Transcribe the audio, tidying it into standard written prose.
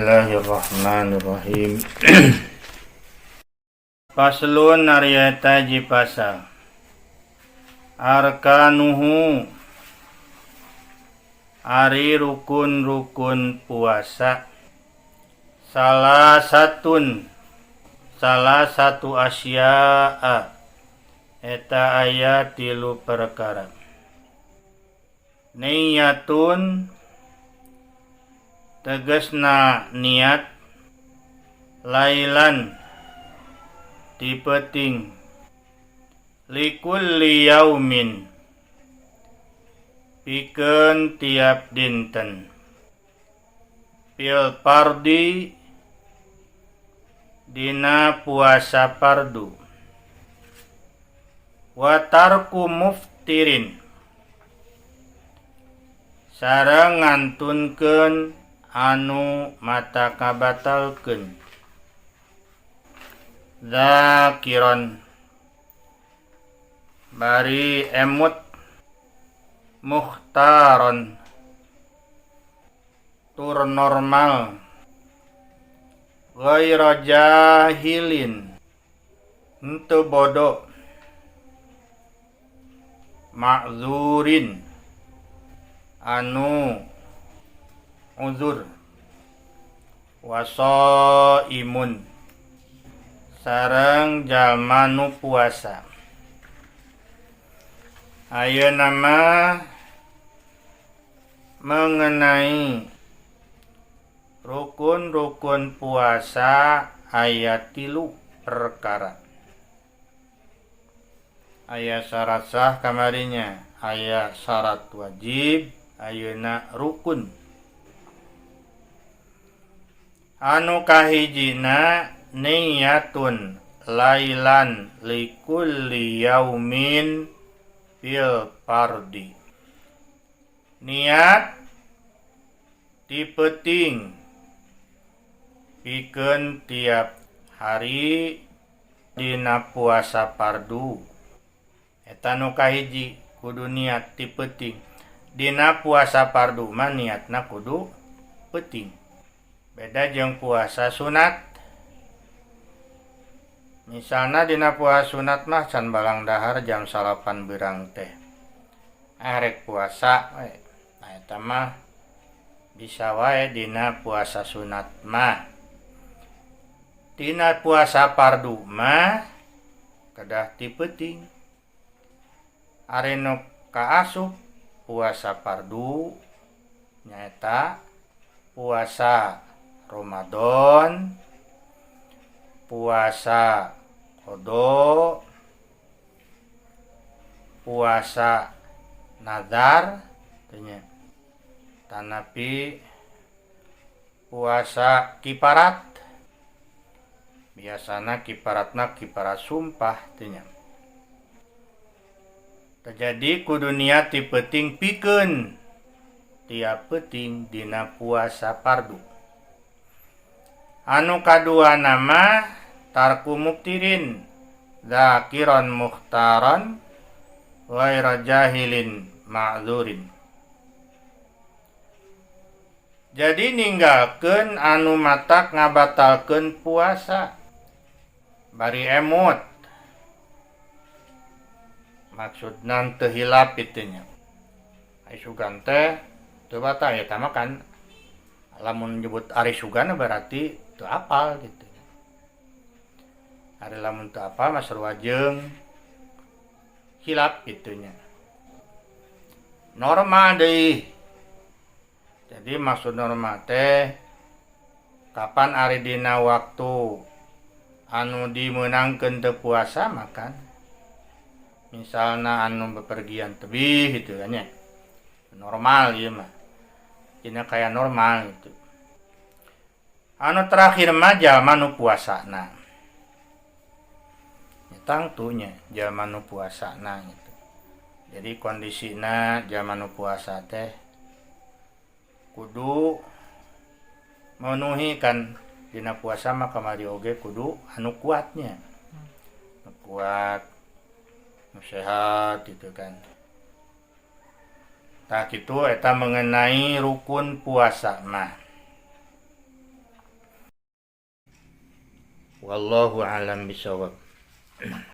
Bismillahirrahmanirrahim. Faslun ari eta hiji pasal. Arkanuhu ari rukun-rukun puasa. Salah satun salah satu asya'a eta aya tilu perkara. Niyatun tegesna niat lailan ti peuting likulli yaumin pikeun tiap dinten fil fardi dina puasa fardu wa tarku muftirin sareng ngantunkeun anu mata kabatalkeun dzakiran bari emut mukhtaron tur normal ghaira jahilin henteu bodoh ma'zurin anu uzur wa shaimun sareng jalma nu puasa. Ayeuna mah mengenai rukun-rukun puasa aya tilu perkara. Aya syarat sah kamarinya, aya syarat wajib, ayeuna rukun. Anu kahijina niyatun lailan likulli yaumin fil fardi. Niat ti peuting pikeun tiap hari dina puasa fardu. Eta nu kahiji kudu niat ti peuting. Dina puasa fardu mah niatna kudu peuting. Beda jeung puasa sunat. Misalna dina puasa sunat mah can balang dahar jam 9 beurang teh. Rek puasa we. Nah eta mah bisa wae dina puasa sunat mah. Dina puasa fardu mah kedah ti peuting. Ari nu kaasup puasa fardu nyaeta puasa Ramadan, puasa qadha, puasa nazar nya, tanapi puasa kiparat. Biasana kiparatna kiparat sumpah nya. Jadi kudu niat ti peuting pikeun tiap peuting dina puasa fardu. Anu kadua nama tarku muftirin dzakiran mukhtaran ghaira jahilin ma'zurin. Jadi ninggalkeun anu matak ngabatalkeun puasa bari emut. Maksudna teu hilap kitu nya. Ari sugan teh teu batal eta mah kan lamun nyebut ari sugan berarti teu apal gitu. Ari lamun teu apal mah sarua jeung hilap kitu nya. Normal deui. Jadi maksud normal teh kapan ari dina waktu anu dimeunangkeun teu puasa makan. Misalna anu bepergian tebih gitu kan nya. Normal ieu mah. Dina kaya normal gitu. Anu terakhir mah jalma nu puasana. Tangtunya jalma nu puasana gitu. Jadi kondisina jalma nu puasa teh kudu memenuhi kan dina puasa mah kamari oge kudu anu kuatnya. Nu kuat, nu sehat gitu kan. Tah kitu eta mengenai rukun puasa mah. Wallahu alam bisawab.